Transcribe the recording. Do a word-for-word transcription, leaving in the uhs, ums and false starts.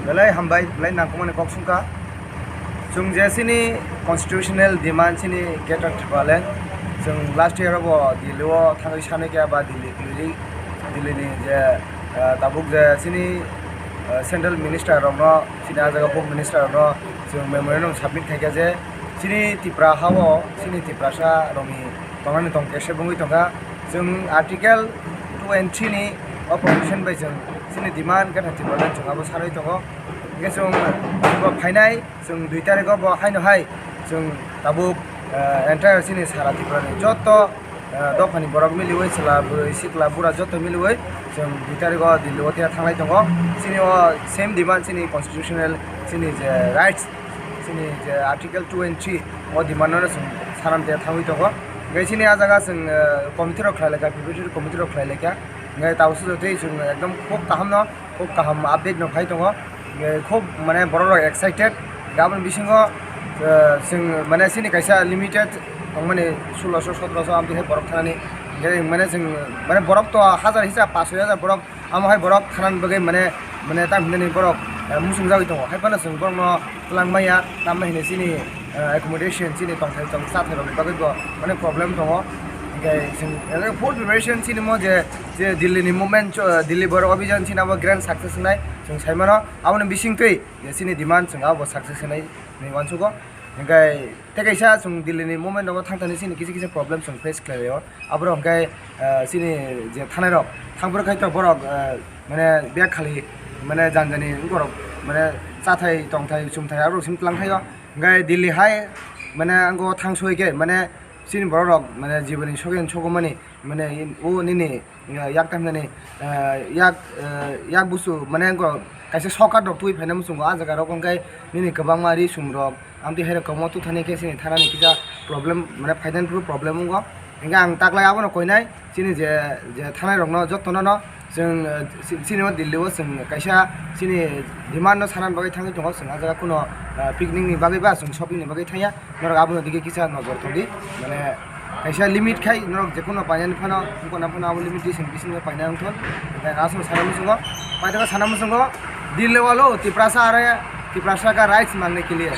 Belai hambai, belai nangkukmani kok songkha. Chwng je chini constitutional demand chini Greater Tipraland, chwng last year bo Delhi o thangwi sanwi kha ba Delhi kwlwi, Delhi ni je, ah, tabuk je chini, ah, central minister rokno, chini ah jaga bo minister rokno chwng memorandum submit khaikha je chini Tripura ha o chini Tiprasa rokni tongnani tong kesa bwngwi tongkha. Chwng article two and three ni o provision bai chwng chini demand khe thang Tipraland chwng abo sanwi tongo. Hingke chwng bo phainai, chwng dui tarikh o bo haino hai chwng tabuk, eh, entire chini sara Tripura ni joto, eh, dophani borok miliwi, chwla bwrwi sikla bura joto miliwi chwng dui tarikh o Delhi o thanglai tongo. Chini o same demand, chini constitutional, chini je rights, chini je article two and three o demand no chwng sanam te thangwi tongo. Hingke chini ah jaga chwng, eh, committee rok khlai laikha, preparatory committee rok khlai laikha. Hingke tabuk sujotwi chwng ekdom khub kaham no, khub kaham update no phai tongo. Eh, khub mane borok rok excited. Aboni bisingo, eh, chwng mane chini kaisa limited tongmani sulosho sotrosho amtwi hai borok thanani. Hingke mane chwng mane borok to hajar hisab pash soi hajar borok, amo hai borok thanani bagwi mane, mane tam hinani borok, eh, muchung jagwi tongo. Hai phano chwng borokno twlang maya, tamni hinwi chini, eh, accommodation, chini tongthai tong chathai rokni bagwi bo mane problem tongo. Hingke chwng, eh, fourth preparation chini mo je, je Delhi ni movement, cho-, Delhi Borok Abhijan chini abo grand success wngnai chwng sai mano. Aboni bisingtwi je chini demand chwng abo success wngnai hinwi uansugo. Hingke tei kaisa chwng Delhi ni movement rogo thang thani chini kisa kisa problem chwng face khlai laio. Aborok hingke, eh, chini je thanai rok thang phuru khai to borok, eh, mane bek khali mane jani jani borok mane chathai tongthai chumthai aborok sim tlang thaio. Hingke Delhi hai mane ango thang soi khe mane chini borok rok mane jiboni sogwi sogomani mane o nini, eh, yak tam hinani, eh, yak, eh, yak busu mane ango kaisa shortcut rok twi phaina muchungo ah jaga rok hingke nini kwbangma ri sum rok amtwi hai rok kwbangma twi thani khe chini thanani kisa problem mane financial problem wngo. Hingke ang taklai abono koinai chini je, je thanai rokno jotono no chwng, eh, chi-, chini o Delhi o chwng kaisa chini demand no sanani bagwi thangwi tongo chwng ah jaga kuno, eh, picnic ni bagwi ba chwng shopping ni bagwi thangya. Norok abono digi kisa nojor tongdi, mane kaisa limit khai norok jekhuno painani phano, wngkona phano abo limitation bisingo paina wngthon. Hingke aswk sana muchungo, paithago sana muchungo, Delhi walo Tiprasa are Tiprasa ka rights mangne ke liye.